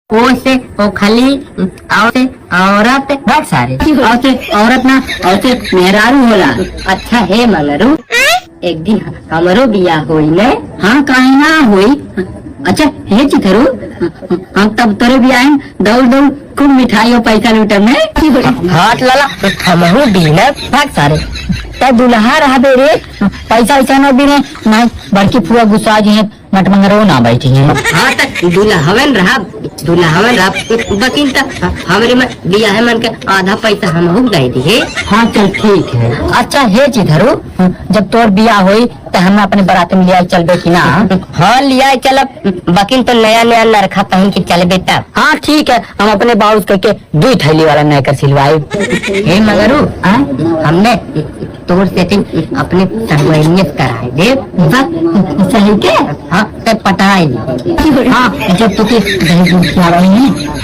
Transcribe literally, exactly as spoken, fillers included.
ओ से, ओ खाली, औ से, औरत। भाग सारे। औ से, औरत ना, औ से मेहरारू होला। अच्छा हे मंगरू, एक दिन हमरो बियाह होई ने? हाँ, काहे ना होई? अच्छा हे चिथरू, हम तब तोरे बियाह में दौड़ दौड़ खूब मिठाई और पैसा लूटब ने। हाँ लाला, हमहू बीनब। भाग सारे, तै दुल्हा रहबे रे, पैसा वैसा न बीने, नहीं बड़की फुआ गुस्सा जी है, मटमंगरो ना बैठी है। हाँ, त दुल्हवन रहा, दुल्हवन रहा, बकिन त हमरे मन बियाह मन के आधा पैसा हमहू दे दिए। हाँ, चल ठीक है। अच्छा हे चिथरू, जब तोर बियाह होई त हम अपने बरात में लिया चलबे कि ना? हाँ, लिया चलब, बकिन तो नया नया नरखा पहन के चलबे तब। हाँ ठीक है, हम अपने बाउस करके दुई थैली वाला नैकर सिलवाई। हे मगरू, हाँ? हमने तोर सेटिंग अपने संगवारी से कराए दे। बस, सही के? हाँ, ते पटाई। हाँ, जब तो के दहेज में खिलावाई है।